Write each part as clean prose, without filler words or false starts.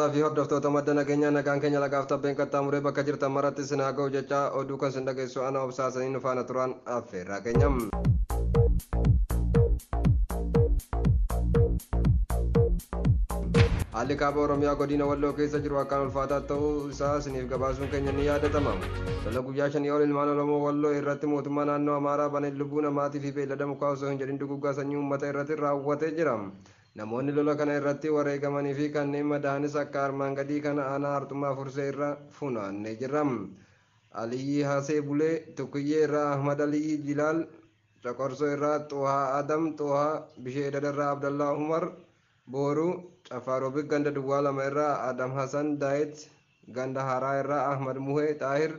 Kabajamtootaa fi hordoftoota madda nageenyaa, nagaan keenya lagaaf tabbeen qaxxaamuree bakka jirtan maratti isin haa ga'u jechaa, oduu kan isin dhageessu ana obsaasanii nu faana turan affeerraa keenya. Haalli kaaba Oromiyaa godina Walloo keessa jiru akkaan ulfaataa ta'uu isaa isiniif gabaasuun keenya ni yaadatama. Lola guyyaa 5 ol ilmaan Oromoo Walloo irratti mootummaa naannoo Amaaraa baneen lubbuu namaatii fi beeylada mukaa osoo hin jedhin duguggaa sanyii uummata irratti raawwatee jira. Namoonni lola kana irratti wareegamanii fi kanneen madaa'anis akka armaan gadii kana aanaa Harxummaa Fursee irra funaannee jirra. Aliyyi Hasee Bulee Tukkiyyee irraa, Ahmad Aliyyi Jilaal Coqorsoo irraa, Xuhaa Adam Xuhaa Bishee Dadarraa, Abdallaa Umar Booruu Caffaa Roobik ganda Duwwaa 2 irraa, Adam Hasan Daayit ganda Haaraa irraa, Ahmad Muhee Xaahir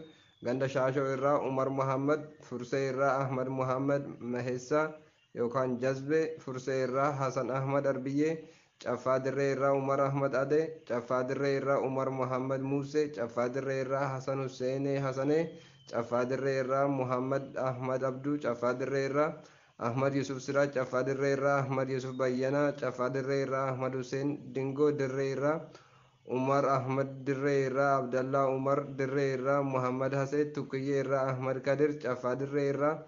ganda Shaashoo irraa, Umar Muhammad Fursee irraa, Ahmad Muhammad Maheessaa yookaan Jazbee Fursee irraa, Hasan Ahmad Arbiyyee Caffaa Dirree irraa, Umar Ahmad Adee Caffaa Dirree irraa, Umar Muhammad Muusee Caffaa Dirree irraa, Hasan Husseenee Hasanee Caffaa Dirree irraa, Muhammad Ahmad Abduu Caffaa Dirree irraa, Ahmad Yusuf Siraaj Caffaa Dirree irraa, Ahmad Yusuf Bayyanaa Caffaa Dirree irraa, Ahmad Hussein Dingoo Dirree irraa, Umar Ahmad Dirree irraa, Abdallaa Umar Dirree irraa, Muhammad Hasee Tukkiyyee irraa, Ahmad Kadir Caffaa Dirree irraa,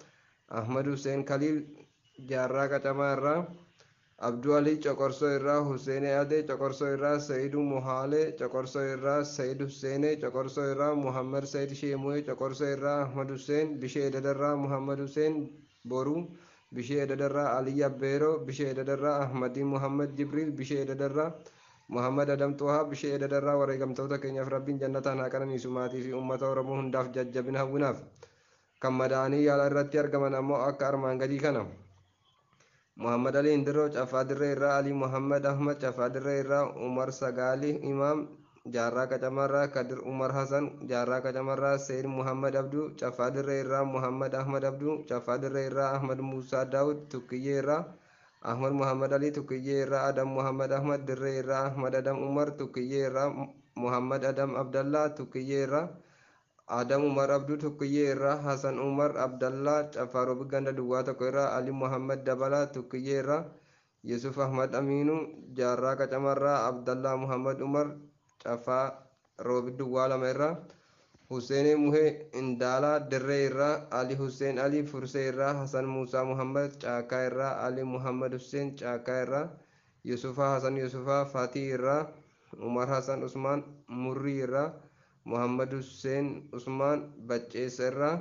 Ahmad Hussein Kaliil Jaarraa Qacamaa irraa, Abduu Alii Coqorsoo irraa, Husseenee Adee Coqorsoo irraa, Sa'iiduu Mohaalee Coqorsoo irraa, Sa'id Husseenee Coqorsoo irraa, Muhammad Sa'id Sheemu'ee Coqorsoo irraa, Ahmad Hussein Bishee Edadarraa, Muhammad Hussein Boruu Bishee Edadarraa, Aliyyi Abbeeroo Bishee Edadarraa, Ahmadii Muhammad Jibriil Bishee Edadarraa, Muhammad Adam Xuhaa Bishee Edadarraa. Wareegamtoota keenyaaf Rabbiin jannataan haa qananiisu, maatii fi uummata Oromoo hundaaf jajjabina hawwinaaf. Kan madaa'anii yaala irratti argaman ammoo akka armaan gadii kana. Muhammad Ali Indiroo Caffaa Dirree irraa, Ali Muhammad Ahmad Caffaa Dirree irraa, Umar Sagaali Imaam Jaarraa Qacamarraa, Kadir Umar Hasan Jaarraa Qacamarraa, Seyd Muhammad Abduu Caffaa Dirree irraa, Muhammad Ahmad Abduu Caffaa Dirree irraa, Ahmad Muusaa Daawud Tukkiyyee irraa, Ahmad Muhammad Ali Tukkiyyee irraa, Adam Muhammad Ahmad Dirree irraa, Ahmad Adam Umar Tukkiyyee irraa, Muhammad Adam Abdallaa Tukkiyyee irraa, Adam Umar Abduu Tukkiyyee irraa, Hasan Umar Abdallaa Caffaa Roobik ganda Duwwaa 1 irraa, Ali Muhammad Dabalaa Tukkiyyee irraa, Yusuf Ahmad Amiinuu Jaarraa Qacamarraa, Abdallaa Muhammad Umar Caffaa Roobik Duwwaa 2 irraa, Husseenee Muhee Indaalaa Dirree irraa, Ali Husseen Ali Fursee irraa, Hasan Muusaa Muhammad Caakkaa irraa, Ali Muhammad Husseen Caakkaa irraa, Yusufaa Hasan Yusufaa Fatii irraa, Umar Hasan Usmaan Murrii irraa, Muhammad Hussein Usmaan Bacceessa irraa,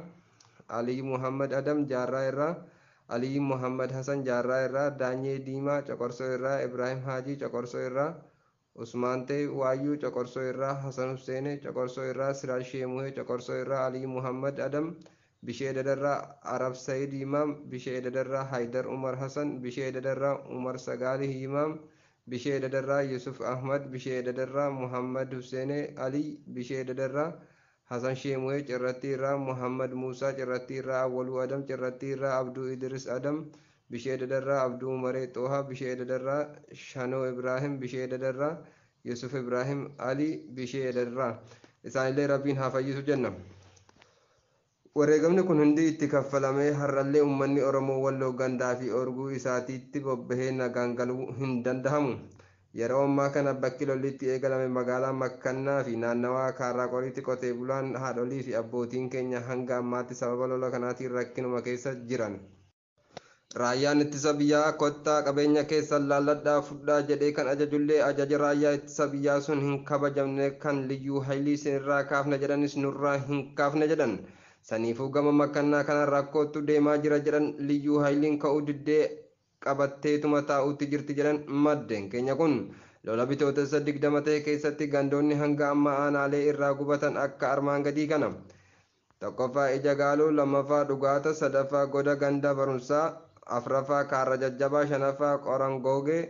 Alii Muhammad Adam Jaarraa irraa, Alii Muhammad Hasan Jaarraa irraa, Daanyee Diimaa Coqorsoo irraa, Ibrahim Haajii Coqorsoo irraa, Usmaan Tee Waayyuu Coqorsoo irraa, Hasan Husseenee Coqorsoo irraa, Siraaj Sheemuhee Coqorsoo irraa, Alii Muhammad Adam Bishee Dadarraa, Arab Sayid Yimaam Bishee Dadarraa, Haydar Umar Hasan Bishee Dadarraa, Umar Sagaali Yimaam Bishee Dadarraa, Yusuf Ahmad Bishee Dadarraa, Muhammad Husseenee Ali Bishee Dadarraa, Hasan Sheemuhee Cirrattii irraa, Muhammad Muusaa Cirrattii irraa, Awwaluu Adam Cirrattii irraa, Abduu Idris Adam Bishee Dadarraa, Abduu Umaree Xoohaa Bishee Dadarraa, Shanoo Ibrahim Bishee Dadarraa, Yusuf Ibrahim Ali Bishee Dadarraa. Isaanillee Rabbiin haa fayyisu jenna. Wareegamni kun hundi itti kaffalamee har'allee uummanni Oromoo Walloo gandaa fi orguu isaatiitti bobbahee nagaan galuu hin danda'amu. Yeroo ammaa kana bakki lolli itti eegalame magaalaa Makkannaa fi naannawaa Kaarraa Qoriitti qotee bulaan, haadholii fi abbootiin keenya hanga ammaatti sababa lola kanaatiin rakkinuma keessa jiran. Raayyaan ittisa biyyaa kottaa qabeenya keessan laalladhaa fudhaa jedhee kan ajajullee ajaja raayyaa ittisa biyyaa sun hin kabajamne, kan liyyuu haylii isinirraa kaafna jedhanis nurraa hin kaafne jedhan. Saniifuu gama Makkannaa kana rakkootu deemaa jira jedhan. Liyyuu hayliin ka'uu diddee qabatteetuma taa'uutti jirti jedhan maddeen keenya kun. Lola Bitootessa 20 ta'e keessatti gandoonni hanga amma aanaalee irraa gubatan akka armaan gadii kana. 1ffaa Ija Gaaluu, 2ffaa Dhugaata, 3ffaa Goda Ganda Barumsaa, 4ffaa Kaarra Jajjabaa, 5ffaa Qorangoogee,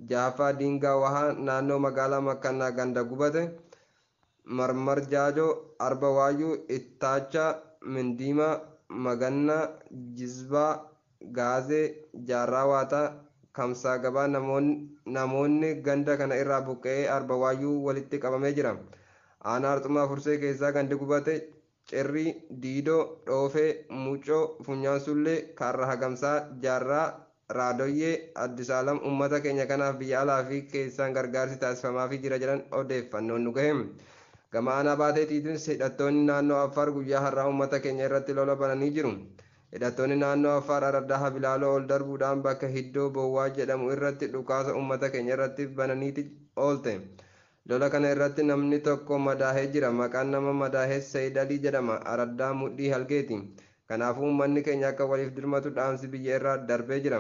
6ffaa Diingaa Wahaa naannoo magaalaa Makkannaa ganda gubate Marmar Jaajoo, Arba Waayyuu, Ittaachaa, Mindiimaa, Magannaa, Jizbaa, Gaazee, Jaarraa Waataa, Kamsaa Gabaa. Namoonni ganda kana irraa buqqa'ee Arba Waayyuu walitti qabamee jira. Aanaa Arxumaa Fursee keessaa gandi gubate Cirrii, Diidoo, Dhoofee, Mucoo, Funyaan Sullee, Kaarra Hagamsaa, Jaarraa Raadoyyee Addisaalam uummata keenya kanaaf biyya alaa fi keessaan gargaarsi taasifamaafii jira jedhan odeeffannoon nu gahe. Gama aanaa baateetiitiin hidhattoonni naannoo Affaar guyyaa har'aa uummata keenya irratti lola bananii jiru. Hidhattoonni naannoo Affaar araddaa Habilaaloo ol darbuudhaan bakka Hiddoo Bowwaa jedhamu irratti dhukaasa uummata keenya irratti bananiiti oolte. Lola kana irratti namni tokko madaahee jira. Maqaan nama madaahee Sayid Alii jedhama. Araddaa Mudhii Halgeeti. Kanaafuu uummanni keenya akka waliif dirmatu dhaamsi biyya irraa darbee jira.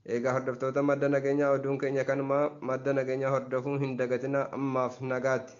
Egaa hordoftoota madda nageenyaa, oduun keenya kanuma. Madda nageenyaa hordofuu hin dagatina. Ammaaf nagaatti.